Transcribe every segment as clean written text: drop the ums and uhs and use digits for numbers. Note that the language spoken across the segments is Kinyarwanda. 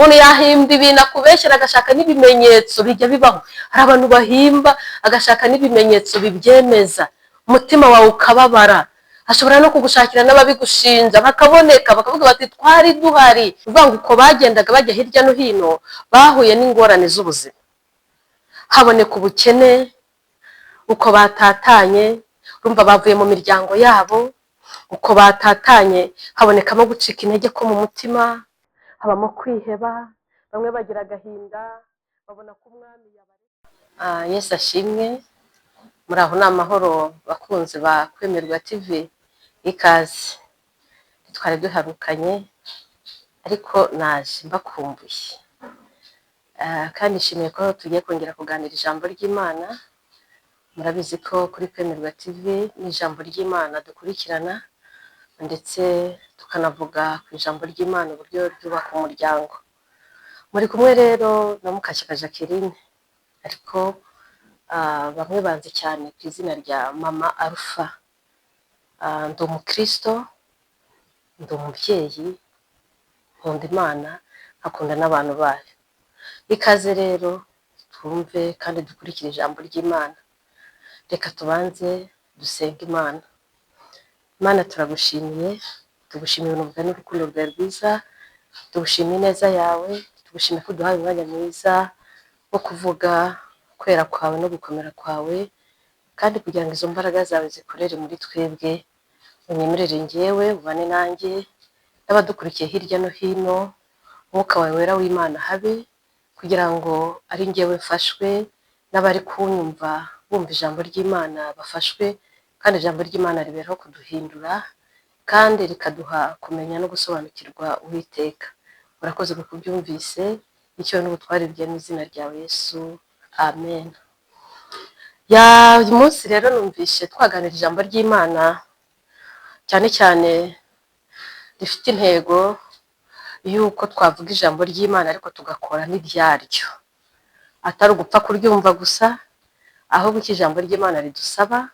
Umuntu yahimba ibintu akubeshyera, agashaka n'ibimenyetso. Bijya bibaho, hari abantu bahimba agashaka n'ibimenyetso bibyemeza, umutima wawe ukababara. Ashobora no kugushakira n'ababigushinja bakaboneka, bakavuga bati: "Twari duhari." Uvuga ngo uko bagendaga bajya hirya no hino, bahuye n'ingorane z'ubuzima, haboneka ubukene. Uko batatanye, urumva bavuye mu miryango yabo, uko batatanye habonekamo gucika intege ko mu mutima, habamo kwiheba, bamwe bagira agahinda, babona ko umwami yabaretse. Yesu ashimwe. Muri aho ni amahoro, bakunzi ba Kwemerwa TV? Ikaze. Twari duharukanye, ariko naje mbakumbuye, kandi nishimiye ko tugiye kongera kuganira ijambo ry'Imana. Murabizi ko kuri Kwemerwa TV ni ijambo ry'Imana dukurikirana, ndetse tukanavuga ku ijambo ry'Imana, uburyo ryubaka umuryango. Muri kumwe rero na Mukashyaka Jacqueline, ariko bamwe banzi cyane ku izina rya Mama Alpha. Ndi umukristo, ndi umubyeyi, nkunda Imana, nkakunda n'abantu bayo. Ikaze rero, twumve kandi dukurikire ijambo ry'Imana. Reka tubanze dusenge Imana. Imana, turagushimiye, tugushimiye ubuntu bwawe n'urukundo rwawe rwiza, tugushimiye ineza yawe, tugushimiye ko uduhaye umwanya mwiza wo kuvuga kwera kwawe no gukomera kwawe, kandi kugira ngo izo mbaraga zawe zikorere muri twebwe, unyemerere ngewe ubane nanjye n'abadukurikiye hirya no hino. Umwuka wawe wera w'Imana habe, kugira ngo ari ngewe mfashwe n'abari kunyumva bumva ijambo ry'Imana bafashwe, kandi ijambo ry'Imana riberaho kuduhindura kandi rikaduha kumenya no gusobanukirwa Uwiteka. Urakoze kuko ubyumvise. Icyo n'ubutware bye mu izina ryawe Yesu, amen. Ya, uyu munsi rero numvishe twaganira ijambo ry'Imana, cyane cyane rifite intego y'uko twavuga ijambo ry'Imana ariko tugakora n'ibyaryo, atari ugupfa kuryumva gusa, ahubwo icyo ijambo ry'Imana ridusaba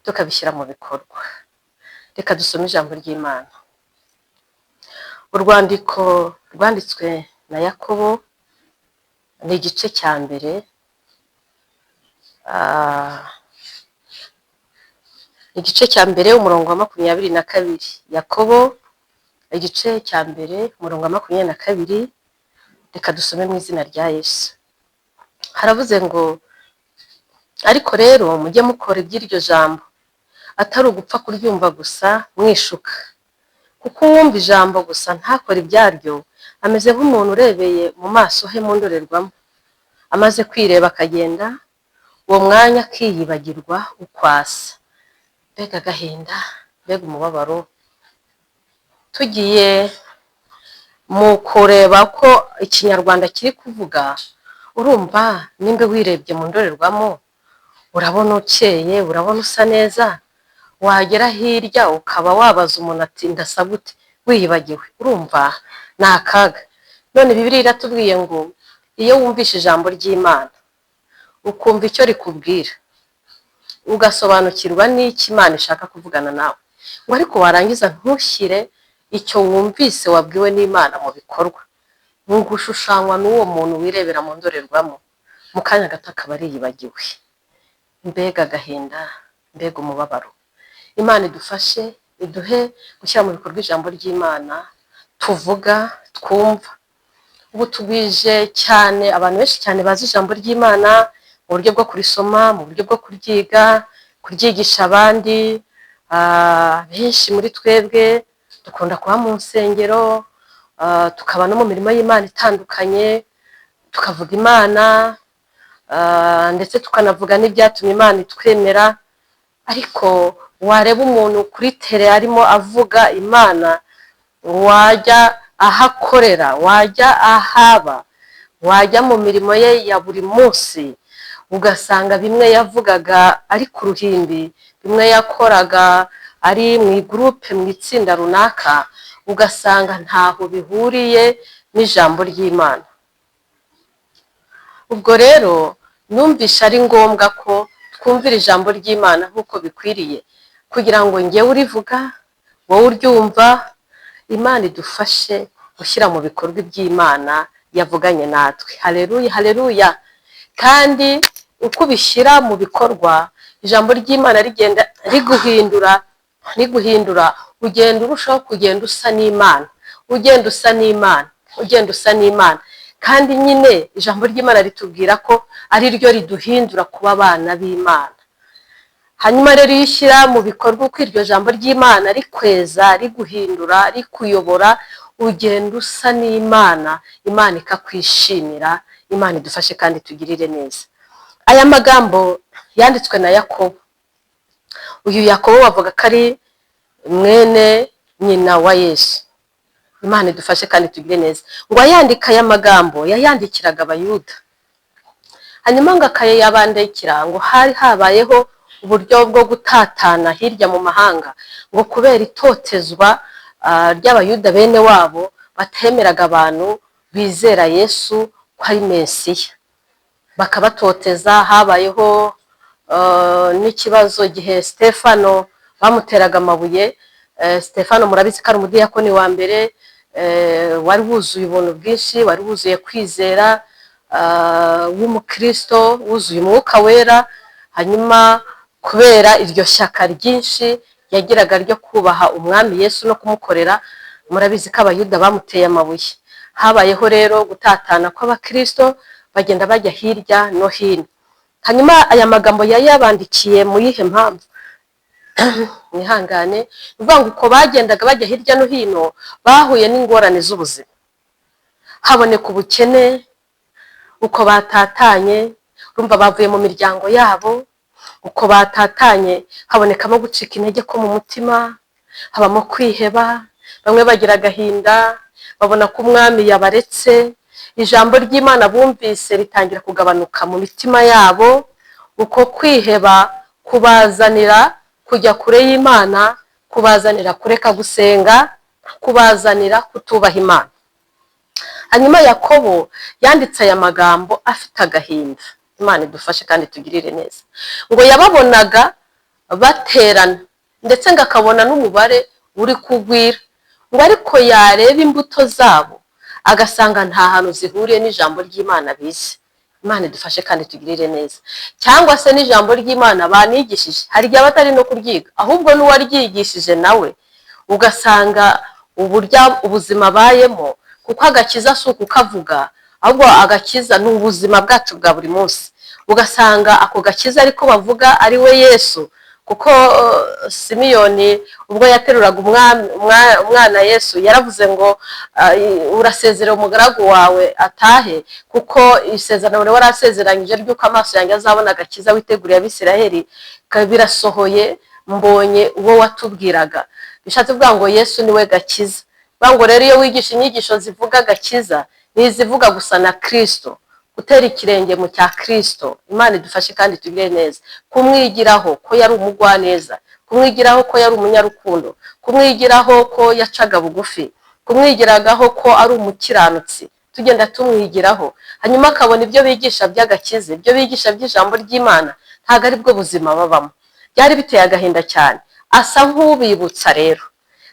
tukabishyira mu bikorwa. Reka dusome ijambo ry'Imana. Urwandiko rwanditswe na Yakobo ni igice cya mbere, igice cya mbere, umurongo wa 22. Yakobo, igice cya mbere, umurongo wa 22. Reka dusome mu izina rya Yesu. Haravuze ngo: "Ariko rero mujye mukora iby'iryo jambo, atari ugupfa kuryumva gusa mwishuka. Kuko uwumva ijambo gusa ntakore ibyaryo ameze nk'umuntu urebeye mu maso he mu ndorerwamo, amaze kwireba akagenda, uwo mwanya akiyibagirwa uko asa." Mbega agahinda, mbega umubabaro! Tugiye mu kureba ko Ikinyarwanda kiri kuvuga, urumva nimba wirebye mu ndorerwamo urabona ukeye, urabona usa neza, wagera hirya ukaba wabaza umuntu ati: "Ndasa gute?" Wiyibagiwe, urumva ni akaga. None Bibiliya iratubwiye ngo iyo wumvishe ijambo ry'Imana, ukumva icyo rikubwira, ugasobanukirwa n'icyo Imana ishaka kuvugana nawe, ngo ariko warangiza ntushyire icyo wumvise wabwiwe n'Imana mu bikorwa, ni ugushushanywa n'uwo muntu wirebera mu ndorerwamo, mu kanya gato akaba ariyibagiwe. Mbega agahinda, mbega umubabaro! Imana idufashe, iduhe gushyira mu bikorwa ijambo ry'Imana tuvuga, twumva. Ubu tugwije cyane abantu benshi cyane bazi ijambo ry'Imana mu buryo bwo kurisoma, mu buryo bwo kuryiga, kuryigisha abandi. Benshi muri twebwe dukunda kuba mu nsengero, tukaba no mu mirimo y'Imana itandukanye, tukavuga Imana, ndetse tukanavuga n'ibyatumye Imana itwemera. Ariko wareba umuntu kuri tele arimo avuga Imana, wajya aho akorera, wajya ahaba, wajya mu mirimo ye ya buri munsi, ugasanga bimwe yavugaga ari ku ruhimbi, bimwe yakoraga ari mu igurupe, mu itsinda runaka, ugasanga ntaho bihuriye n'ijambo ry'Imana. Ubwo rero numvishe ari ngombwa ko twumvira ijambo ry'Imana nk'uko bikwiriye, kugira ngo ngewe urivuga, wowe uryumva, Imana idufashe gushyira mu bikorwa iby'Imana. yavuganye natwe. Haleluya, haleluya! Kandi uko ubishyira mu bikorwa, ijambo ry'Imana rigenda riguhindura, riguhindura, ugenda urushaho kugenda usa n'Imana, ugenda usa n'Imana, ugenda usa n'Imana. Kandi nyine ijambo ry'Imana ritubwira ko ari ryo riduhindura kuba abana b'Imana. Hanyuma rero iyo ushyira mu bikorwa uko iryo jambo ry'Imana rikweza, riguhindura, rikuyobora, ugenda usa n'Imana, Imana ikakwishimira. Imana idufashe kandi tugirire neza. Aya magambo yanditswe na Yakobo. Uyu Yakobo bavuga ko ari mwene nyina wa Yesu. Imana idufashe kandi tugire neza. Ngo ayandika aya magambo, yayandikiraga Abayuda, hanyuma ngo akayabandikira ngo hari habayeho uburyo bwo gutatana hirya mu mahanga, ngo kubera itotezwa ry'Abayuda bene wabo batemeraga abantu bizera Yesu ko ari Mesiya, bakabatoteza. Habayeho n'ikibazo igihe Stefano bamuteraga amabuye. Stefano murabizi ko ari umudiyakoni wa mbere wari wuzuye ubuntu bwinshi, wari wuzuye kwizera, w'umukristo wuzuye Umwuka Wera. Hanyuma kubera iryo shyaka ryinshi yagiraga ryo kubaha Umwami Yesu no kumukorera, murabizi ko Abayuda bamuteye amabuye. Habayeho rero gutatana kw'abakristo, bagenda bajya hirya no hino. Hanyuma aya magambo yayabandikiye mu yihe mpamvu? Mwihangane. Ni ukuvuga ngo uko bagendaga bajya hirya no hino, bahuye n'ingorane z'ubuzima, haboneka ubukene. Uko batatanye, urumva bavuye mu miryango yabo, uko batatanye habonekamo gucika intege ko mu mutima, habamo kwiheba, bamwe bagira agahinda, babona ko Umwami yabaretse. Ijambo ry'Imana bumvise ritangira kugabanuka mu mitima yabo. Uko kwiheba kubazanira kujya kure y'Imana, kubazanira kureka gusenga, kubazanira kutubaha Imana. Hanyuma Yakobo yanditse aya magambo afite agahinda. Imana idufashe kandi tugirire neza. Ngo yababonaga baterana, ndetse ngo akabona n'umubare uri kugwira, ngo ariko yareba imbuto zabo agasanga nta hantu zihuriye n'ijambo ry'Imana bize. Imana idufashe kandi tugirire neza. Cyangwa se n'ijambo ry'Imana banigishije, hari igihe batari no kuryiga, ahubwo n'uwaryigishije nawe ugasanga uburyo ubuzima abayemo, kuko agakiza si ukukavuga, ahubwo agakiza ni ubuzima bwacu bwa buri munsi. Ugasanga ako gakiza ariko bavuga ari we Yesu, kuko Simiyoni ubwo yateruraga umwana Yesu yaravuze ngo: "Urasezerera umugaragu wawe atahe, kuko isezerano wari warasezeranyije ry'uko amaso yanjye azabona agakiza witeguriye Abisiraheli birasohoye, mbonye uwo watubwiraga." Bishatse kuvuga ngo Yesu niwe gakiza. Bivuga ngo rero iyo wigisha inyigisho zivuga agakiza, ni izivuga gusa na Kirisito, gutera ikirenge mu cya Kirisito. Imana idufashe kandi tugire neza. Kumwigiraho ko yari umugwaneza, kumwigiraho ko yari umunyarukundo, kumwigiraho ko yacaga bugufi, kumwigiragaho ko ari umukiranutsi, tugenda tumwigiraho. Hanyuma akabona ibyo bigisha by'agakiza, ibyo bigisha by'ijambo ry'Imana, ntabwo ari bwo buzima babamo. Byari biteye agahinda cyane. Asa nk'ubibutsa rero.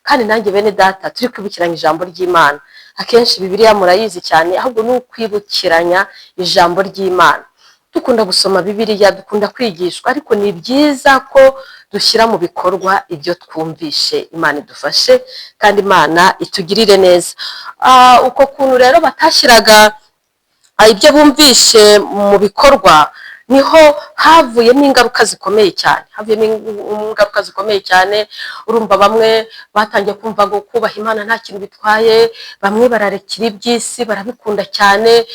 Kandi nanjye, bene data, turi kwibukiranya ijambo ry'Imana akenshi. Bibiliya murayizi cyane, ahubwo ni ukwibukiranya ijambo ry'Imana. Dukunda gusoma Bibiliya, dukunda kwigishwa, ariko ni byiza ko dushyira mu bikorwa ibyo twumvishe. Imana idufashe kandi Imana itugirire neza. Uko kuntu rero batashyiraga ibyo bumvishe mu bikorwa, niho havuyemo ingaruka zikomeye cyane, havuyemo ingaruka zikomeye cyane. Urumva bamwe batangiye kumva ngo kubaha Imana nta kintu bitwaye, bamwe bararekera iby'isi, barabikunda cyane,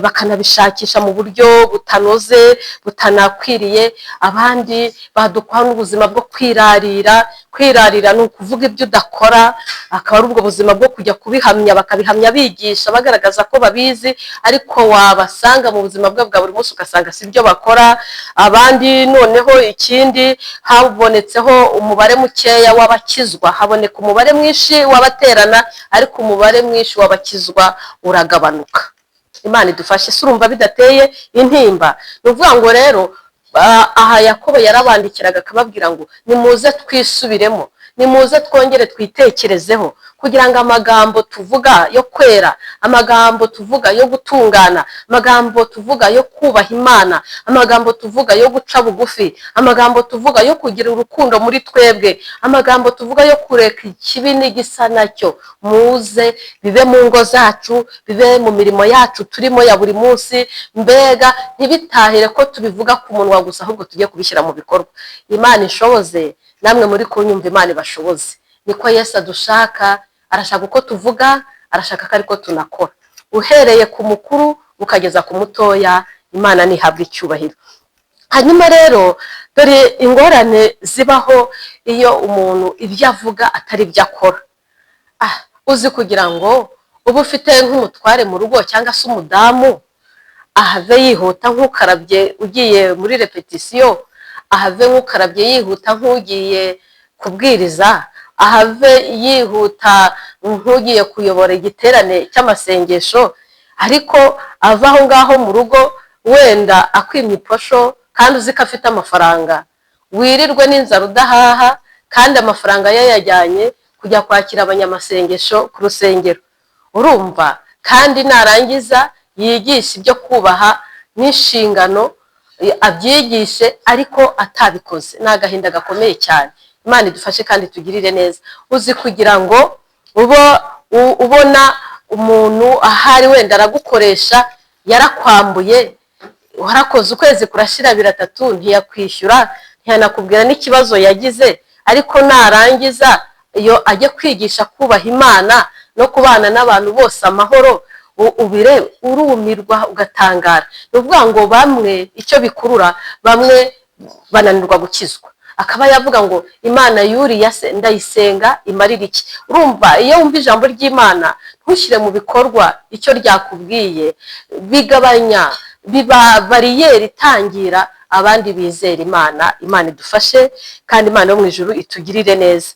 bakanabishakisha mu buryo butanoze, butanakwiriye. Abandi badukwaho n'ubuzima bwo kwirarira. Kwirarira ni ukuvuga ibyo udakora, akaba ari ubwo buzima bwo kujya kubihamya, bakabihamya bigisha, bagaragaza ko babizi, ariko wabasanga mu buzima bwabo bwa buri munsi ugasanga si byo bakora. Abandi noneho ikindi, habonetseho umubare mukeya w'abakizwa. Haboneka umubare mwinshi w'abaterana, ariko umubare mwinshi w'abakizwa uragabanuka. Imana idufashe. Si urumva bidateye intimba? Ni ukuvuga ngo rero aha Yakobo yarabandikiraga akababwira ngo nimuze twisubiremo, nimuze twongere twitekerezeho. Kugira ngo amagambo tuvuga yo kwera, amagambo tuvuga yo gutungana, amagambo tuvuga yo kubaha Imana, amagambo tuvuga yo guca bugufi, amagambo tuvuga yo kugira urukundo muri twebwe, amagambo tuvuga yo kureka ikibi n'igisa nacyo, muze bibe mu ngo zacu, bibe mu mirimo yacu turimo ya buri munsi. Mbega ntibitahire ko tubivuga ku munwa gusa, ahubwo tujye kubishyira mu bikorwa. Imana ishoboze namwe muri kunyumva, Imana ibashoboze. Niko Yesu adushaka. Arashaka uko tuvuga, arashaka ko ariko tunakora, uhereye ku mukuru ukageza ku mutoya. Imana ntihabwe icyubahiro. Hanyuma rero dore ingorane zibaho iyo umuntu ibyo avuga atari ibyo akora. Uzi kugira ngo ube ufite nk'umutware mu rugo cyangwa se umudamu, ahave yihuta nk'ukarabye ugiye muri répétition, ahave nk'ukarabye yihuta nk'ugiye kubwiriza, ahave yihuta nk'ugiye kuyobora igiterane cy'amasengesho, ariko ava aho ngaho mu rugo wenda akwimye iposho kandi uzi ko afite amafaranga, wirirwe n'inzara udahaha kandi amafaranga yayajyanye kujya kwakira abanyamasengesho ku rusengero. Urumva kandi narangiza yigisha ibyo kubaha n'inshingano, abyigishe ariko atabikoze. Ni agahinda gakomeye cyane. Imana idufashe kandi tugirire neza. Uzi kugira ngo uba ubona umuntu ahari wenda aragukoresha, yarakwambuye, warakoze ukwezi kurashira 3 ntiyakwishyura, ntiyanakubwira n'ikibazo yagize, ariko narangiza iyo ajye kwigisha kubaha Imana no kubana n'abantu bose amahoro, ubire urumirwa ugatangara. Ni ukuvuga ngo bamwe icyo bikurura, bamwe bananirwa gukizwa, akaba yavuga ngo Imana yuriya se ndayisenga imarira iki? Urumva iyo wumva ijambo ry'Imana ntushyire mu bikorwa icyo ryakubwiye, bigabanya, biba bariyeri itangira abandi bizera Imana. Imana idufashe kandi Imana yo mu ijuru itugirire neza.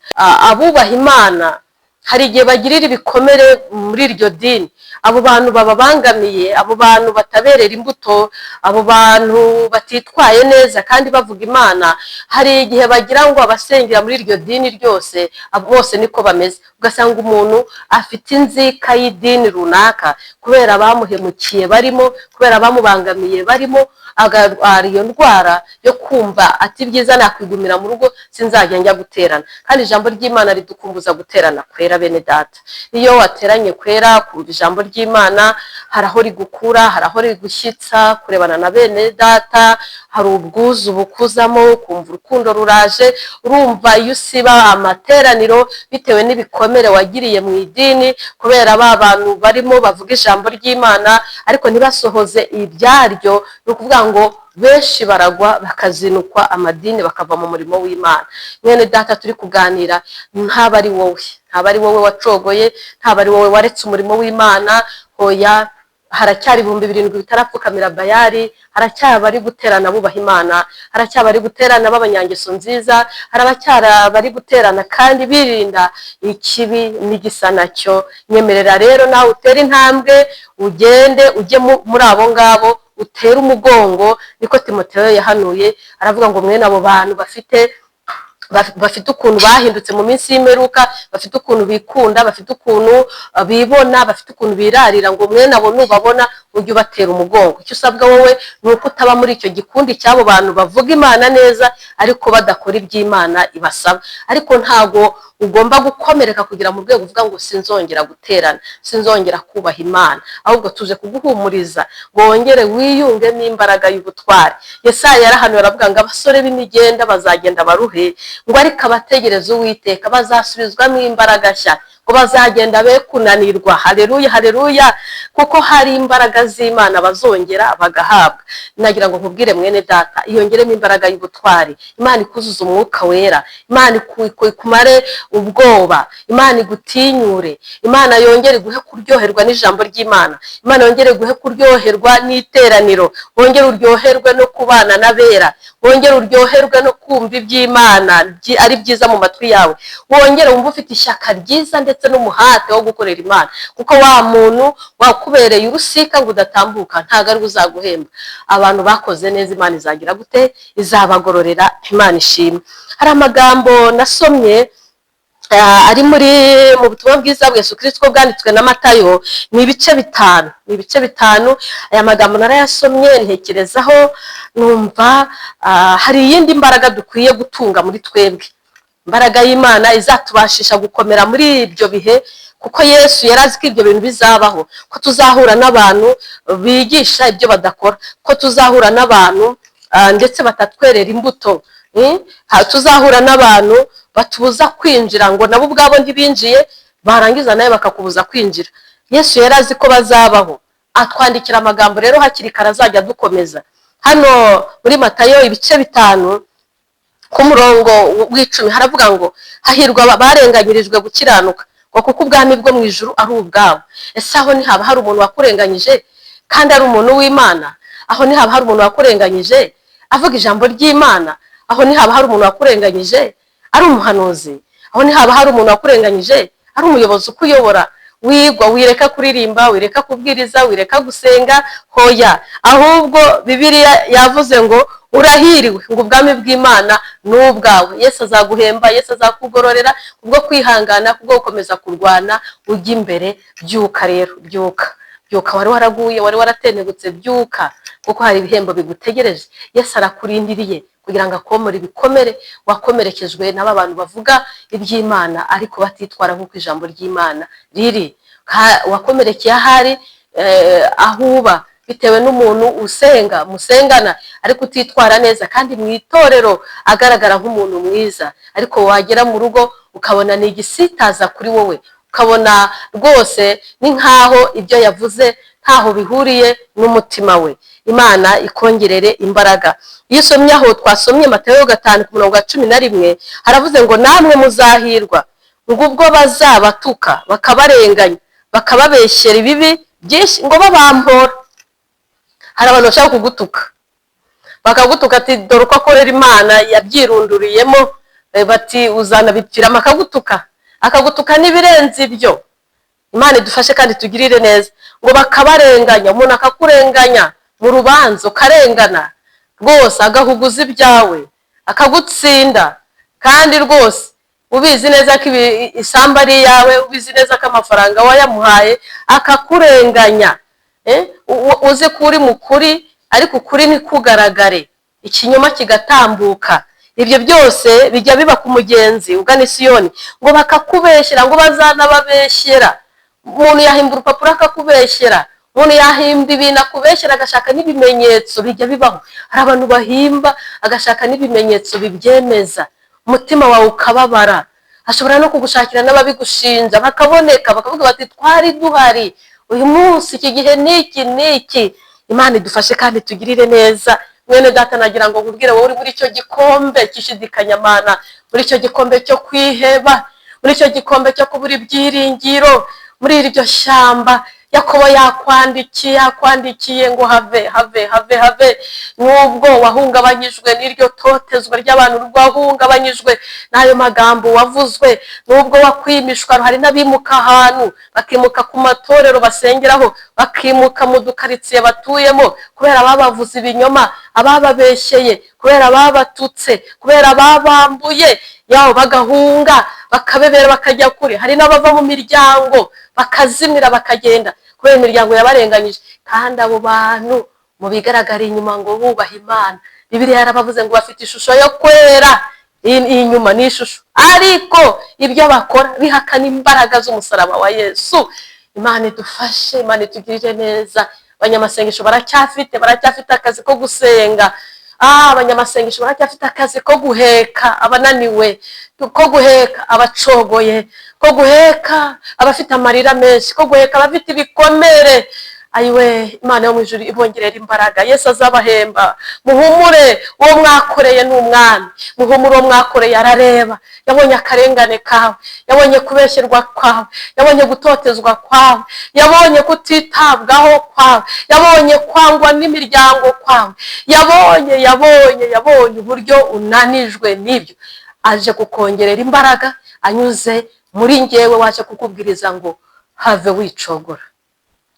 Abubaha Imana hari igihe bagirira ibikomere muri iryo dini. Abo bantu bababangamiye, abo bantu bataberera imbuto, abo bantu batitwaye neza kandi bavuga Imana, hari igihe bagira ngo abasengera muri iryo dini ryose bose niko bameze. Ugasanga umuntu afite inzika y'idini runaka kubera abamuhemukiye barimo, kubera abamubangamiye barimo, agarwara iyo ndwara yo kumva ati byiza nakwigumira mu rugo, sinzajya njya guterana. Kandi ijambo ry'Imana ridukumbuza guterana kwera. Bene data, iyo wateranye kwera, kumva ijambo ry'Imana, hari aho rigukura, hari aho rigushyitsa kurebana na bene data, hari ubwuzu bukuzamo, ukumva urukundo ruraje. Urumva iyo usiba amateraniro bitewe n'ibikomere wagiriye mu idini kubera ba bantu barimo bavuga ijambo ry'Imana ariko ntibasohoze ibyaryo, ni ukuvuga ngo benshi baragwa bakazinukwa amadini, bakava mu murimo w'Imana. Mwene data turi kuganira, ntaba ari wowe, ntaba ari wowe wacogoye, ntaba ari wowe waretse umurimo w'Imana. Hoya, haracyari 7000 bitarapfukamira Bayari, haracyari abari guterana bubaha Imana, haracyari abari guterana b'abanyangeso nziza, hari abacyari abari guterana kandi birinda ikibi n'igisa nacyo. Nyemerera rero nawe utere intambwe, ugende ujye muri abo ngabo, utere umugongo. Niko Timoteyo yahanuye, aravuga ngo mwene abo bantu bafite ukuntu bahindutse mu minsi y'imperuka, bafite ukuntu bikunda, bafite ukuntu bibona, bafite ukuntu birarira, ngo mwene abo nubabona ujye ubatera umugongo. Icyo usabwa wowe ni uko utaba muri icyo gikundi cy'abo bantu bavuga Imana neza ariko badakora iby'Imana ibasaba. Ariko ntago ugomba gukomereka kugira mu rwego uvuga ngo sinzongera guterana, sinzongera kubaha Imana. Ahubwo tuje kuguhumuriza ngo wongere wiyungemo imbaraga y'ubutwari. Yesaya yarahanuye, aravuga ngo abasore b'imigenda bazagenda baruhe, ngo ariko abategereza Uwiteka bazasubizwamo imbaraga nshya, ngo bazagenda be kunanirwa. Haleluya, haleluya! Kuko hari imbaraga z'Imana bazongera bagahabwa. Nagira ngo nkubwire mwene data, iyongeremo imbaraga y'ubutwari. Imana ikuzuza Umwuka Wera, Imana ikumare ubwoba, Imana igutinyure, Imana yongere iguhe kuryoherwa n'ijambo ry'Imana, Imana yongere iguhe kuryoherwa n'iteraniro, wongere uryoherwe no kubana n'abera, wongere uryoherwe no kumva iby'Imana ari byiza mu matwi yawe, wongere wumve ufite ishyaka ryiza ndetse n'umuhate wo gukorera Imana. Kuko wa muntu wakubereye urusika ngo udatambuka ntabwo ari we uzaguhemba. Abantu bakoze neza Imana izagira gute? Izabagororera. Imana ishimwe. Hari amagambo nasomye. Ari mu butumwa bwiza bwa Yesu Kristo bwanditswe na Matayo, ni ibice 5, ni ibice 5. Aya magambo narayasomye, ntekerezaho, numva hari iyindi mbaraga dukwiye gutunga muri twebwe, imbaraga y'Imana izatubashisha gukomera muri ibyo bihe, kuko Yesu yari azi ko ibyo bintu bizabaho, ko tuzahura n'abantu bigisha ibyo badakora, ko tuzahura n'abantu ndetse batatwerera imbuto, tuzahura n'abantu batubuza kwinjira, ngo nabo ubwabo ntibinjiye, barangiza nawe bakakubuza kwinjira. Yesu yari azi ko bazabaho, atwandikira amagambo rero hakiri kare azajya adukomeza. Hano muri Matayo ibice 5 ku murongo w'10 haravuga ngo: "Hahirwa barenganyirijwe gukiranuka, ngo kuko ubwami bwo mu ijuru ari ubwabo." Ese aho ntihaba hari umuntu wakurenganyije kandi ari umuntu w'Imana? Aho ntihaba hari umuntu wakurenganyije avuga ijambo ry'Imana? Aho ntihaba hari umuntu wakurenganyije ari umuhanuzi? Aho ntihaba hari umuntu wakurenganyije ari umuyobozi ukuyobora? Wigwa, wireka kuririmba, wireka kubwiriza, wireka gusenga, hoya. Ahubwo Bibiliya yavuze ngo urahiriwe, ngo ubwami bw'Imana ni ubwawe. Yesu azaguhemba, Yesu azakugororera kubwo kwihangana, kubwo gukomeza kurwana ujya imbere. Byuka rero, byuka, byuka, wari waraguye, wari waratenegutse, byuka, kuko hari ibihembo bigutegereje. Yesu arakurindiriye kugira ngo akomore ibikomere wakomerekejwe n'aba bantu bavuga iby'Imana ariko batitwara nk'uko ijambo ry'Imana riri. Wakomerekeye ahari aho uba bitewe n'umuntu usenga, musengana, ariko utitwara neza, kandi mu itorero agaragara nk'umuntu mwiza, ariko wagera mu rugo ukabona ni igisitaza kuri wowe, ukabona rwose ni nk'aho ibyo yavuze ntaho bihuriye n'umutima we. Imana ikongerere imbaraga. Iyo usomye aho twasomye Matayo 5 ku murongo wa 11, haravuze ngo: "Namwe muzahirwa, ngo ubwo bazabatuka, bakabarenganya, bakababeshyera ibibi byinshi, ngo babampora." Hari abantu bashaka kugutuka, bakagutuka ati: "Dore uko akorera Imana yabyirunduriyemo." Bati: "Uzanabipfiramo." Akagutuka, akagutuka n'ibirenze ibyo. Imana idufashe kandi tugirire neza. Ngo bakabarenganya, umuntu akakurenganya mu rubanza, ukarengana rwose, agahuguza ibyawe, akagutsinda, kandi rwose ubizi neza ko isambu ari iyawe, ubizi neza ko amafaranga wayamuhaye, akakurenganya. Uzi ko uri mu kuri, ariko ukuri ntikugaragare, ikinyoma kigatambuka. Ibyo byose bijya biba ku mugenzi ugana Isiyoni. Ngo bakakubeshyera, ngo bazanababeshyera. Umuntu yahimba urupapuro akakubeshyera, umuntu yahimba ibintu akubeshyera, agashaka n'ibimenyetso. Bijya bibaho, hari abantu bahimba agashaka n'ibimenyetso bibyemeza, umutima wawe ukababara. Ashobora no kugushakira n'ababigushinja bakaboneka, bakavuga bati: "Twari duhari uyu munsi, iki gihe n'iki n'iki." Imana idufashe kandi tugirire neza. Mwene data, nagira ngo nkubwire wowe uri muri icyo gikombe cy'ishidikanyamana, muri icyo gikombe cyo kwiheba, muri icyo gikombe cyo kubura ibyiringiro, muri iryo shyamba, Yakobo yakwandikiye, yakwandikiye ngo: "Have, have, have, have." Nubwo wahungabanyijwe n'iryo totezwa ry'abantu, nubwo wahungabanyijwe n'ayo magambo wavuzwe, nubwo wakwimishwa, hari n'abimuka ahantu, bakimuka ku matorero basengeraho, bakimuka mu dukaritsiye batuyemo kubera ababavuze ibinyoma, abababeshyeye, kubera ababatutse, kubera ababambuye yaho, bagahunga, bakabebera, bakajya kure. Hari n'abava mu miryango bakazimira, bakagenda kubera imiryango yabarenganyije. Kandi abo bantu mu bigaragara inyuma ngo bubaha Imana, Bibiliya yarabavuze ngo bafite ishusho yo kwera inyuma, ni ishusho, ariko ibyo bakora bihakana imbaraga z'umusaraba wa Yesu. Imana idufashe, Imana itugirire neza. Abanyamasengesho baracyafite akazi ko gusenga. Abanyamasengesho baracyafite akazi ko guheka abananiwe, ko guheka abacogoye, ko guheka abafite amarira menshi, ko guheka abafite ibikomere. Ayiwe, Imana yo mu ijuru ibongerera imbaraga. Yesu azabahemba. Muhumure, uwo mwakoreye ni umwami. Muhumure, uwo mwakoreye arareba. Yabonye akarengane kawe, yabonye kubeshyerwa kwawe, yabonye gutotezwa kwawe, yabonye kutitabwaho kwawe, yabonye kwangwa n'imiryango kwawe, yabonye, yabonye, yabonye uburyo unanijwe n'ibyo. Aje kukongerera imbaraga anyuze muri ngewe waje kukubwiriza ngo: "Have wicogora,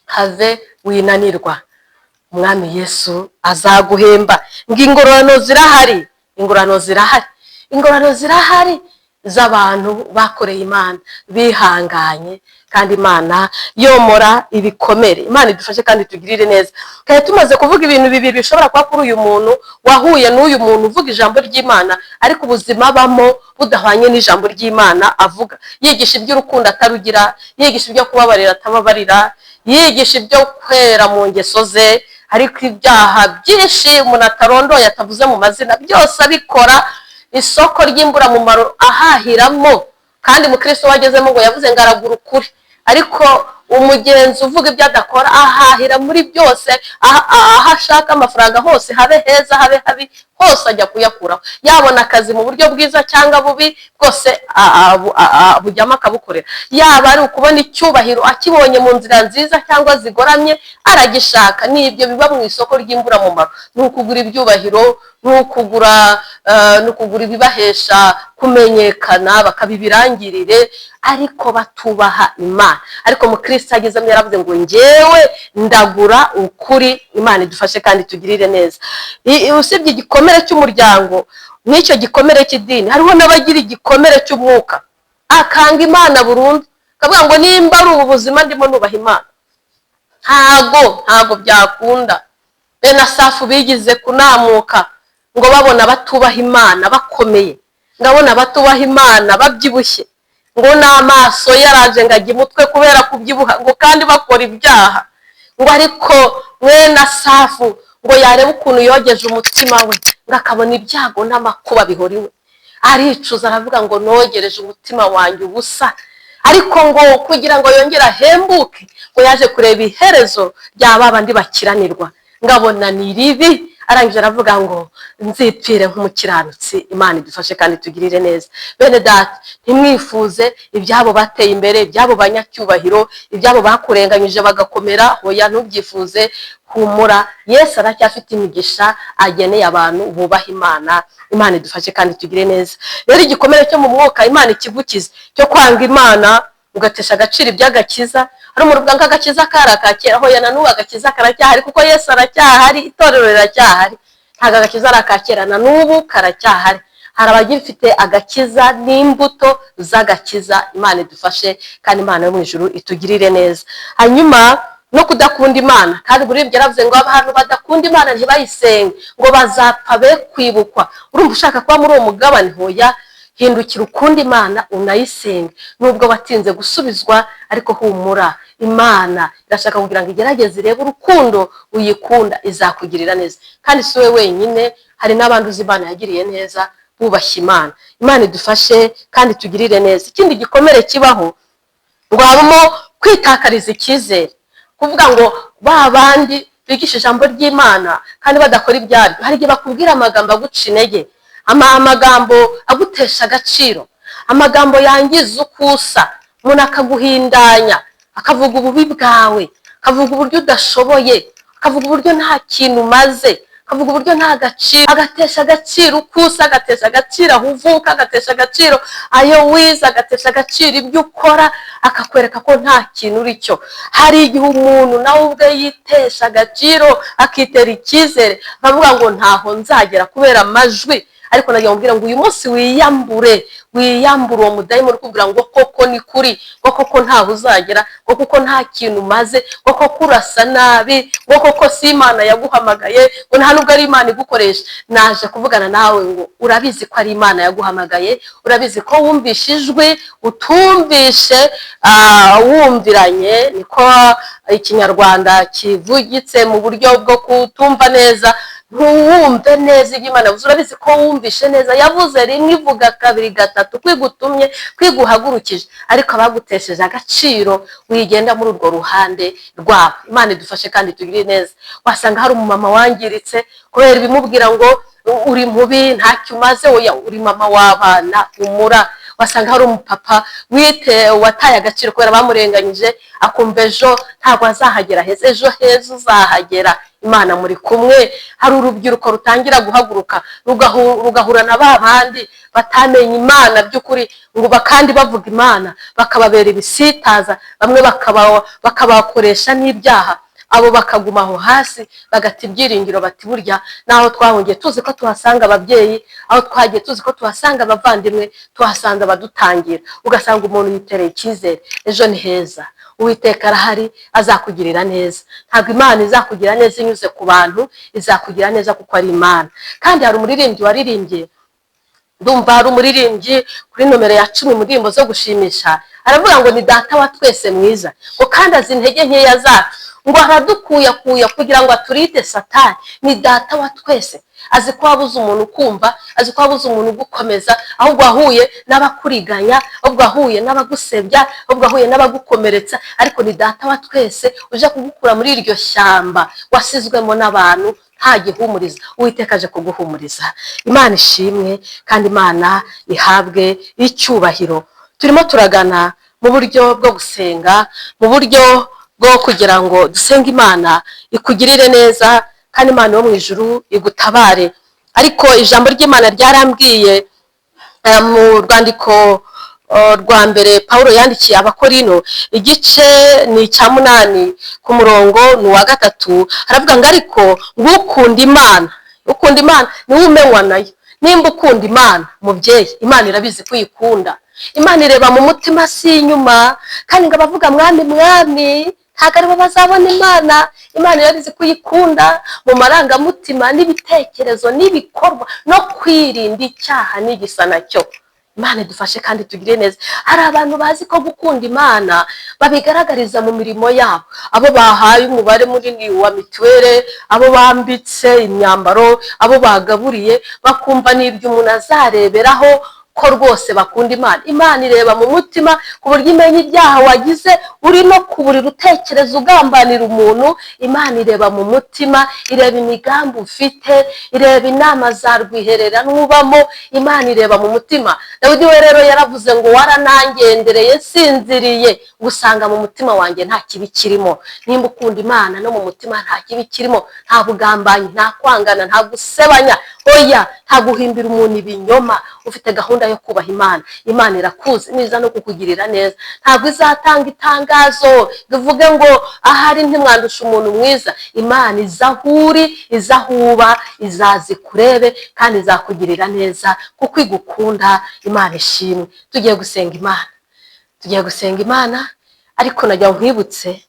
have winanirwa, Umwami Yesu azaguhemba." Ngo ingororano zirahari, ingororano zirahari, ingororano zirahari. z'abantu bakoreye Imana bihanganye, kandi Imana yomora ibikomere. Imana idufashe kandi tugirire neza. Kandi tumaze kuvuga ibintu bibiri bishobora kuba kuri uyu muntu wahuye n'uyu muntu uvuga ijambo ry'Imana, ariko ubuzima abamo budahwanye n'ijambo ry'Imana avuga. Yigisha iby'urukundo atarugira, yigisha ibyo kubabarira atababarira, yigisha ibyo kwera mu ngeso ze, ariko ibyaha byinshi umuntu atarondoye, atavuze mu mazina, byose abikora. Isoko ry'imburamumaro ahahiramo. Kandi mukristo wagezemo ngo yavuze ngo aragura ukuri, ariko umugenzi uvuga ibyo adakora ahahira muri byose. Aho ashaka amafaranga hose, habe heza habe habi, hose ajya kuyakuraho. Yabona akazi mu buryo bwiza cyangwa bubi bwose, bujyamo akabukorera. Yaba ari ukubona icyubahiro, akibonye mu nzira nziza cyangwa zigoramye, aragishaka. N'ibyo biba mu isoko ry'imburamumaro, ni ukugura ibyubahiro, ni ukugura ibibahesha kumenyekana, bakabibirangirire, ariko batubaha Imana. Ariko mukristo agezemo yaravuze ngo: "Ngewe ndagura ukuri." Imana idufashe kandi tugirire neza. Usibye igikomere cy'umuryango n'icyo gikomere cy'idini, hariho n'abagira igikomere cy'umwuka, akanga Imana burundu, akavuga ngo: "Nimba ari ubu buzima ndimo nubaha Imana, ntago byakunda." Bene Asafu bigize kunamuka ngo babona batubaha Imana bakomeye, ngabona batubaha Imana babyibushye, ngo n'amaso yaraje ngo ajye umutwe kubera kubyibuha, ngo kandi bakora ibyaha. Ngo ariko mwene Asafu ngo yareba ukuntu yogeje umutima we, ngo akabona ibyago n'amakuba bihora iwe, aricuza, aravuga ngo: "Nogereje umutima wanjye ubusa." Ariko ngo kugira ngo yongere ahembuke, ngo yaje kureba iherezo rya ba bandi bakiranirwa, ngabona ni ribi. Arangije aravuga ngo: "Nzipfire nk'umukiranutsi." Imana idufashe kandi tugirire neza. Bene data, ntimwifuze ibyabo bateye imbere, ibyabo banyacyubahiro, ibyabo bakurenganyije bagakomera. Hoya, ntubyifuze. Humura, Yesu aracyafite imigisha ageneye abantu bubaha Imana. Imana idufashe kandi tugire neza. Rero igikomere cyo mu mwuka, Imana ikigukize, cyo kwanga Imana, ugatesha agaciro iby'agakiza. Hari umuntu uvuga ngo agakiza kari aka kera. Hoya, na n'ubu agakiza karacyahari, kuko Yesu aracyahari, itorero riracyahari. Ntabwo agakiza ari aka kera, na n'ubu karacyahari. Hari abagifite agakiza n'imbuto z'agakiza. Imana idufashe kandi Imana yo mu ijuru itugirire neza. Hanyuma no kudakunda Imana, kandi muri ibyo yaravuze ngo abantu badakunda Imana ntibayisenge, ngo bazapfa be kwibukwa. Urumva ushaka kuba muri uwo mugabane? Hoya, hindukira ukunda Imana, unayisenge. Nubwo watinze gusubizwa, ariko humura, Imana irashaka kugira ngo igerageze irebe urukundo uyikunda. Izakugirira neza. Kandi si we wenyine, hari n'abandi uzi Imana yagiriye neza bubashye Imana. Imana idufashe kandi tugirire neza. Ikindi gikomere kibaho, ngo habamo kwitakariza icyizere, kuvuga ngo ba bandi bigisha ijambo ry'Imana kandi badakora ibyaryo, hari igihe bakubwira amagambo aguca intege, amagambo agutesha agaciro, amagambo yangiza uko usa. Umuntu akaguhindanya, akavuga ububi bwawe, akavuga uburyo udashoboye, akavuga uburyo nta kintu umaze, akavuga uburyo nta gaciro, agatesha agaciro uko usa, agatesha agaciro aho uvuka, agatesha agaciro ayo wize, agatesha agaciro ibyo ukora, akakwereka ko nta kintu uri cyo. Hari igihe umuntu nawe ubwe yitesha agaciro, akitera icyizere, akavuga ngo: "Ntaho nzagera," kubera amajwi. Ariko nagira ngo ngo uyu munsi wiyambure, wiyambure uwo mudayimoni uri kubwira ngo koko ni kuri, ngo koko ntaho uzagera, ngo kuko nta kintu umaze, ngo koko urasa nabi, ngo koko si Imana yaguhamagaye, ngo nta nubwo ari Imana igukoresha. Naje kuvugana nawe ngo urabizi ko ari Imana yaguhamagaye. Urabizi ko wumvishe ijwi utumvishe wumviranye, niko Ikinyarwanda kivugitse mu buryo bwo kutumva neza, ntuwumve neza ibyo Imana yavuze. Urabizi ko wumvishe neza, yavuze rimwe, ivuga kabiri, gatatu, kwigutumye, kwiguhagurukije, ariko abagutesheje agaciro, wigenda muri urwo ruhande rwabo. Imana idufashe kandi tugire neza. Wasanga hari umumama wangiritse kubera ibimubwira ngo uri mubi, ntacyo umaze. Oya, uri mama w'abana, humura. Wasanga hari umupapa wite wataye agaciro kubera bamurenganyije, akumva ejo ntabwo azahagera heza. Ejo heza uzahagera, Imana muri kumwe. Hari urubyiruko rutangira guhaguruka, rugahura na ba bandi batamenye Imana by'ukuri, ngo kandi bavuga Imana, bakababera ibisitaza, bamwe bakabakoresha n'ibyaha. Abo bakaguma aho hasi, bagata ibyiringiro, bati: "Burya naho twahungiye tuzi ko tuhasanga ababyeyi, aho twagiye tuzi ko tuhasanga abavandimwe, tuhasanga abadutangira." Ugasanga umuntu yitereye icyizere, ejo ni heza, Uwiteka arahari, azakugirira neza. Ntabwo Imana izakugira neza inyuze ku bantu, izakugira neza kuko ari Imana. Kandi hari umuririmbyi waririmbye, ndumva hari umuririmbyi kuri nomero ya 10 mu ndirimbo zo gushimisha, aravuga ngo ni Data wa twese mwiza, ngo kandi azi intege nkeya zacu, ngo aradukuyakuya kugira ngo aturinde Satani. Ni Data wa twese, azi ko wabuze umuntu ukumva, azi ko wabuze umuntu ugukomeza, ahubwo wahuye n'abakuriganya, ahubwo wahuye n'abagusebya, ahubwo wahuye n'abagukomeretsa. Ariko ni Data wa twese uje kugukura muri iryo shyamba wasizwemo n'abantu nta gihumuriza. Uwiteka aje kuguhumuriza. Imana ishimwe kandi Imana ihabwe icyubahiro. Turimo turagana mu buryo bwo gusenga, mu buryo bwo kugira ngo dusenge Imana ikugirire neza kandi Imana yo mu ijuru igutabare. Ariko ijambo ry'Imana ryarambwiye mu rwandiko rwa mbere Paul yandikiye Abakorino, igice ni icya 8, ku murongo ni uwa 3, haravuga ngo: "Ariko ngukunda Imana, ukunda Imana niwe umenywa nayo." Nimba ukunda Imana, mubyeyi, Imana irabizi ko uyikunda. Imana ireba mu mutima, si inyuma. Kandi ngo abavuga "Mwami, Mwami" ntabwo aribo bazabona Imana. Imana irabizi ko uyikunda mu marangamutima n'ibitekerezo n'ibikorwa no kwirinda icyaha n'igisa nacyo. Imana idufashe kandi tugire neza. Hari abantu bazi ko gukunda Imana babigaragariza mu mirimo yabo, abo bahaye umubare munini wa mituweli, abo bambitse imyambaro, abo bagaburiye, bakumva n'ibyo umuntu azareberaho ko rwose bakunda Imana. Imana ireba mu mutima, ku buryo imenya ibyaha wagize uri no ku buriri utekereza ugambanira umuntu. Imana ireba mu mutima, ireba imigambi ufite, ireba inama za rwiherera n'ubamo. Imana ireba mu mutima. Dawidi we rero yaravuze ngo: "Waranangendereye nsinziriye, gusanga mu mutima wanjye nta kibi kirimo." Nimba ukunda Imana, no mu mutima nta kibi kirimo, nta bugambanyi, nta kwangana, nta gusebanya, oya, nta guhimbira umuntu ibinyoma, ufite gahunda yo kubaha Imana, Imana irakuzi niza no kukugirira neza. Ntabwo izatanga itangazo ngo ivuge ngo ahari ntimwandusha umuntu mwiza. Imana iza aho uri, iza aho uba, izaza ikurebe kandi izakugirira neza kuko igukunda. Imana ishimwe. Tugiye gusenga Imana, tugiye gusenga Imana. Ariko najya nkwibutse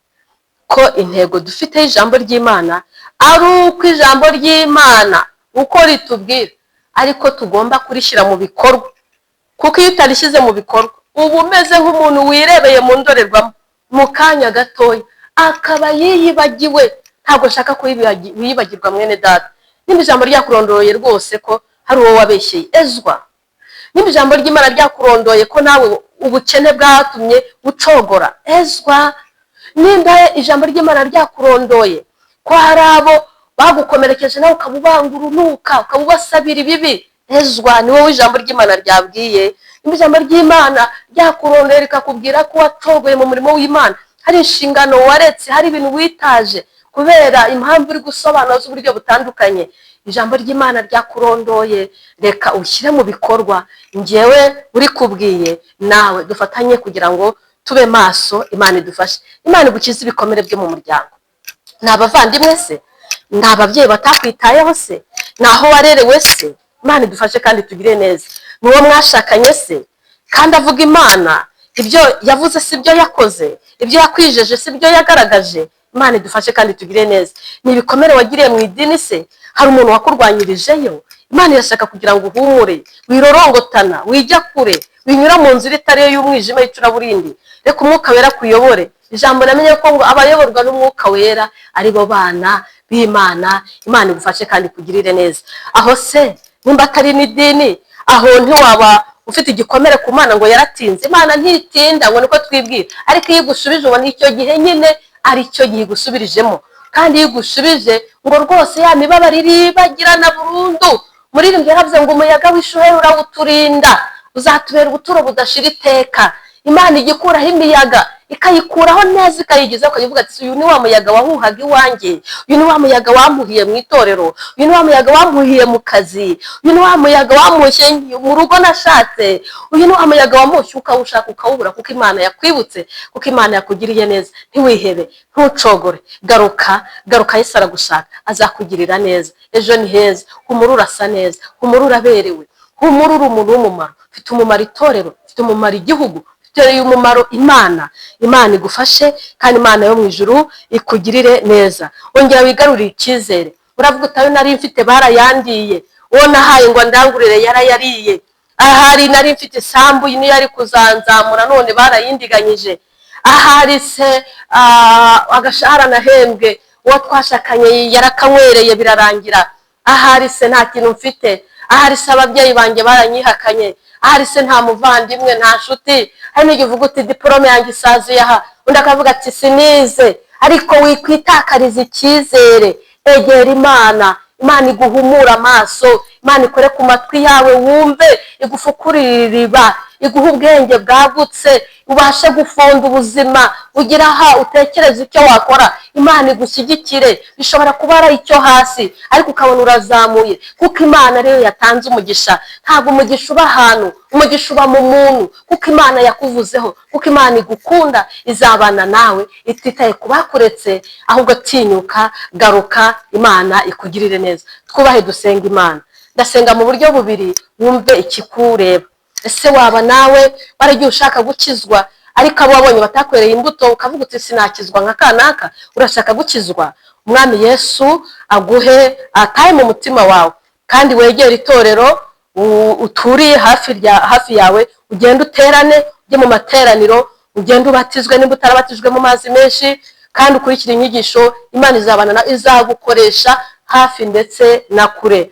ko intego dufite y'ijambo ry'Imana ari uko ijambo ry'Imana uko ritubwira ariko tugomba kurishyira mu bikorwa, kuko iyo utarishyize mu bikorwa uba umeze nk'umuntu wirebeye mu ndorerwamo mu kanya gatoya akaba yiyibagiwe. Ntabwo nshaka ko wiyibagirwa, mwene data. Nimba ijambo ryakurondoye rwose ko hari uwo wabeshyeye, ezwa. Nimba ijambo ry'Imana ryakurondoye ko nawe ubukene bwatumye ucogora, ezwa. Nimba ijambo ry'Imana ryakurondoye ko hari abo bagukomerekeje nawe ukaba ubanga urunuka, ukaba ubasabira ibibi, ezwa. Ni wowe ijambo ry'Imana ryabwiye. Nimba ijambo ry'Imana ryakurondoye rikakubwira ko wacogoye mu murimo w'Imana, hari inshingano waretse, hari ibintu witaje kubera impamvu uri gusobanura z'uburyo butandukanye, ijambo ry'Imana ryakurondoye, reka ushyire mu bikorwa. Ngewe urikubwiye, nawe dufatanye kugira ngo tube maso. Imana idufashe, Imana igukize ibikomere byo mu muryango. Ni abavandimwe se? Ni ababyeyi batakwitayeho se? Ni aho warerewe se? Imana idufashe kandi tugire neza. Ni uwo mwashakanye se kandi avuga Imana, ibyo yavuze si byo yakoze, ibyo yakwijeje si byo yagaragaje? Imana idufashe kandi tugire neza. Ni ibikomere wagiriye mu idini se? Hari umuntu wakurwanyirijeyo? Imana irashaka kugira ngo uhumure, wirorongotana, wijya kure, winyura mu nzira itari yo y'umwijima y'icuraburindi. Reka Umwuka Wera kuyobore. Ijambo namenye ko ngo abayoborwa n'Umwuka Wera ari bo bana b'Imana. Imana igufashe kandi ikugirire neza. Aho se nimba atari n'idini, aho ntiwaba ufite igikomere ku Mana ngo yaratinze? Imana ntitinda ngo niko twibwira, ariko iyo igusubije ubona icyo gihe nyine ari cyo gihe igusubirijemo. Kandi iyo igushubije ngo rwose ya mibabaro iribagirana burundu. Muririmbyi yaravuze ngo umuyaga w'ishuheri urawuturinda, uzatubera ubuturo budashira iteka. Imana ijya ikuraho imiyaga. Ikayikuraho neza, ikayigiza, ukayivuga ati: "Uyu ni wa muyaga wahuhaga iwanjye, uyu ni wa muyaga wampuhiye mu itorero, uyu ni wa muyaga wampuhiye mu kazi, uyu ni wa muyaga wampushye mu rugo nashatse, uyu ni wa muyaga wamushye." Ukawushaka ukawubura, kuko Imana yakwibutse, kuko Imana yakugiriye neza. Ntiwihebe, ntucogore, garuka, garuka. Yesu aragushaka, azakugirira neza. Ejo ni heza. Humura, urasa neza. Humura, uraberewe. Humura, uri umuntu w'umumaro. Ufite umumaro itorero, ufite umumaro igihugu, ufite umumaro Imana. Imana igufashe, kandi Imana yo mu ijuru ikugirire neza. Ongera wigarurire icyizere. Uravuga utayo nari mfite barayandiye, uwo nahaye ngo ndangurire yarayariye, ahari nari mfite isambu niyo yari kuzanzamura none barayindiganyije, ahari se agashahara nahembwe uwo twashakanye yarakanywereye birarangira, ahari se nta kintu mfite, ahari se ababyeyi banjye baranyihakanye, ahari se nta muvandimwe, nta nshuti. Hari n'igihe uvuga uti: "Diporome yanjye isaziye aha," undi akavuga ati: "Sinize." Ariko wikwitakariza icyizere. Egera Imana, Imana iguhumura amaso, Imana ikore ku matwi yawe wumve, igufukurire iriba, iguhe ubwenge bwagutse, ubashe gufunda ubuzima, ugire aha utekereze icyo wakora. Imana igushyigikire. Bishobora kuba ari icyo hasi, ariko ukabona urazamuye, kuko Imana ariyo yatanze umugisha. Ntabwo umugisha uba ahantu, umugisha uba mu muntu. Kuko Imana yakuvuzeho, kuko Imana igukunda, izabana nawe ititaye ku bakuretse. Ahubwo tinyuka, garuka, Imana ikugirire neza. Twubahe, dusenga Imana. Ndasenga mu buryo bubiri, wumve ikikureba. Ese waba nawe waragiye ushaka gukizwa, ariko abo wabonye batakwereye imbuto, ukavuga uti: "Sinakizwa nka kanaka"? Urashaka gukizwa, Umwami Yesu aguhe atahe mu mutima wawe, kandi wegere itorero uturiye hafi yawe, ugende uterane, ujye mu materaniro, ugende ubatizwe nimba utarabatijwe mu mazi menshi, kandi ukurikire inyigisho. Imana izabana na izagukoresha hafi ndetse na kure.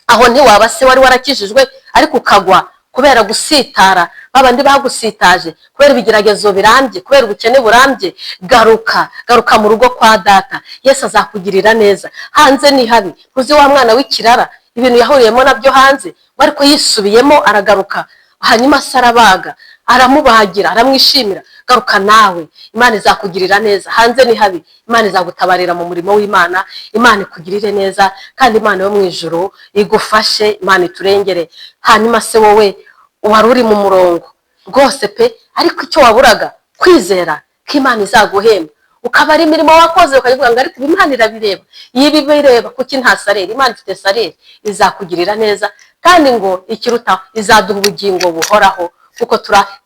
Aho ntiwaba se wari warakijijwe, ariko ukagwa kubera gusitara, babandi bagusitaje, kubera ibigeragezo birambye, kubera ubukene burambye? Garuka, garuka mu rugo kwa Data. Yesu azakugirira neza. Hanze ni habi. Ntuzi wa mwana w'ikirara ibintu yahuriyemo nabyo hanze, we ariko yisubiyemo aragaruka, hanyuma se arabaga, aramubagira, aramwishimira. Garuka nawe, Imana izakugirira neza. Hanze ni habi. Imana izagutabarira mu murimo w'Imana. Imana ikugirire neza, kandi Imana yo mu ijuru igufashe, Imana iturengere. Hanyuma se wowe wari uri mu murongo rwose pe, ariko icyo waburaga kwizera ko Imana izaguhemba, ukaba ari imirimo wakoze, ukayivuga ngo: "Ariko ubu Imana irabireba." Iyo ibireba, kuki nta salaire? Imana ifite salaire, izakugirira neza. Kandi ngo ikiruta, izaduha ubugingo buhoraho, kuko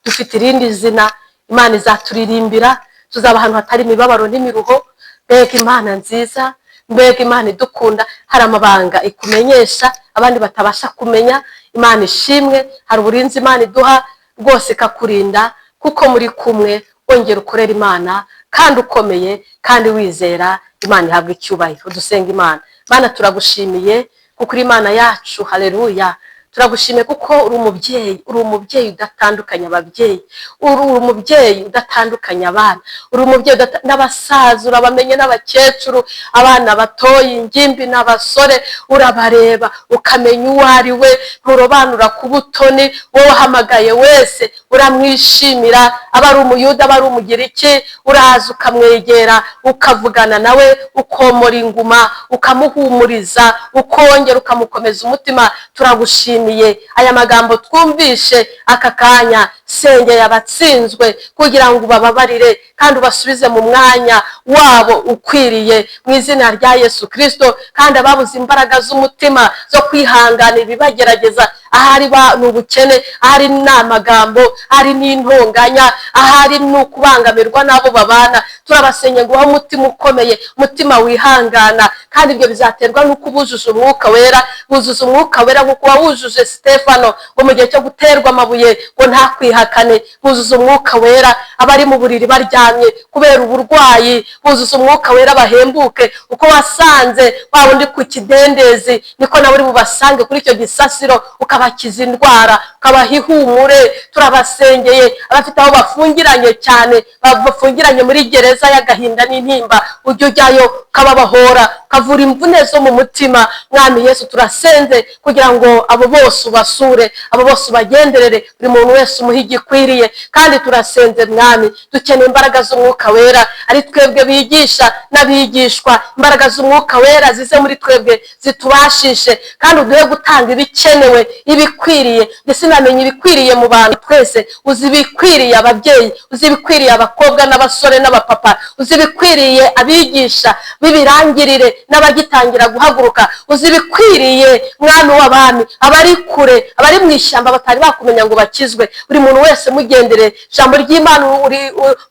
dufite irindi zina. Imana izaturirimbira, tuzaba ahantu hatari imibabaro n'imiruho. Mbega Imana nziza, mbega Imana idukunda! Hari amabanga ikumenyesha abandi batabasha kumenya. Imana ishimwe. Hari uburinzi Imana iduha rwose, ikakurinda kuko muri kumwe. Wongera ukorera Imana kandi ukomeye kandi wizera. Imana ihabwa icyubahiro. Dusenga Imana. Imana, turagushimiye kuko uri Imana yacu. Haleluya! Turagushimiye kuko uri umubyeyi, uri umubyeyi udatandukanya ababyeyi, uri umubyeyi udatandukanya abana, uri umubyeyi n'abasaza urabamenye, n'abakecuru, abana batoya, ingimbi n'abasore, urabareba ukamenya uwo ari we. Nturobanura ku butoni. Wowe wahamagaye wese uramwishimira, aba ari Umuyuda, aba ari Umugiriki, uraza ukamwegera, ukavugana nawe, ukomora inguma, ukamuhumuriza, ukongera ukamukomeza umutima. Turagushimiye aya magambo twumvishe aka kanya. Sengeye abatsinzwe kugira ngo ubababarire kandi ubasubize mu mwanya wabo ukwiriye, mu izina rya Yesu Kirisito. Kandi ababuze imbaraga z'umutima zo kwihanganira ibibagerageza, ahari ni ubukene, ahari ni amagambo, ahari ni intonganya, ahari ni ukubangamirwa n'abo babana, turabasenye ngo ubahe umutima ukomeye, umutima wihangana. Kandi ibyo bizaterwa n'uko ubujuje Umwuka Wera. Buzuza Umwuka Wera nk'uko wawujuje Stefano, ngo mu gihe cyo guterwa amabuye ngo ntakwihakane. Buzuza Umwuka Wera. Abari mu buriri baryamye kubera uburwayi, buzuza Umwuka Wera, bahembuke. Uko wasanze wa wundi ku kidendezi, niko nawe uri bubasange kuri icyo gisasiro, ukabakiza indwara, ukabaha ihumure. Turabasengeye abafite aho bafungiranye cyane, bafungiranye muri gereza y'agahinda n'intimba, ujya ujyayo ukababahora, ukabaha ihumure. Turabasengeye abafite ukavura imvune zo mu mutima. Mwami Yesu, turasenze kugira ngo abo bose ubasure, abo bose ubagenderere, buri muntu wese umuhe igikwiriye. Kandi turasenze, Mwami, dukeneye imbaraga z'Umwuka Wera, ari twebwe bigisha n'abigishwa. Imbaraga z'Umwuka Wera zize muri twebwe, zitubashishe, kandi uduhe gutanga ibikenewe, ibikwiriye. Ndetse namenya ibikwiriye mu bantu twese. Uzi ibikwiriye ababyeyi, uzi ibikwiriye abakobwa n'abasore n'abapapa, uzi ibikwiriye abigisha b'ibirangirire n'abagitangira guhaguruka, uzi ibikwiriye, Mwami w'abami, abari kure, abari mu ishyamba batari bakumenya ngo bakizwe. Buri muntu wese mugendere. Ijambo ry'Imana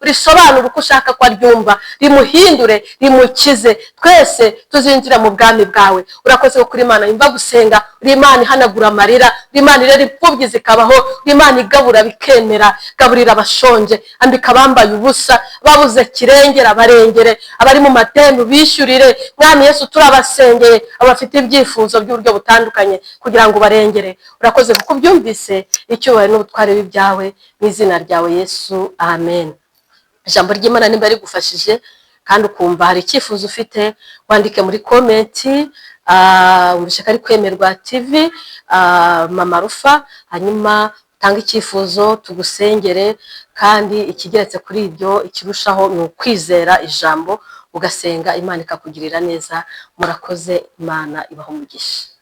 urisobanura uko ushaka ko aryumva, rimuhindure, rimukize. Twese tuzinjira mu bwami bwawe. Urakoze ko kuri Imana yumva gusenga, uri Imana ihanagura amarira, uri Imana irera imfubyi zikabaho, uri Imana igabura bikemera. Gaburira abashonje, ambika abambaye ubusa, babuze kirengera barengere, abari mu madeni bishyurire. Mwami Yesu, turabasengeye abafite ibyifuzo by'uburyo butandukanye kugira ngo barengere. Urakoze kuko ubyumvise. Icyubahiro n'ubutware bw'ibyawe, mu izina ryawe Yesu, amen. Ijambo ry'Imana nimba rigufashije kandi ukumva hari icyifuzo ufite, wandike muri comment. Wumvishe ko ari Kwemerwa TV, Mama Rufa, hanyuma utange icyifuzo tugusengere. Kandi ikigeretse kuri ibyo, ikirushaho ni ukwizera ijambo, ugasenga, Imana ikakugirira neza. Murakoze, Imana ibaha umugisha.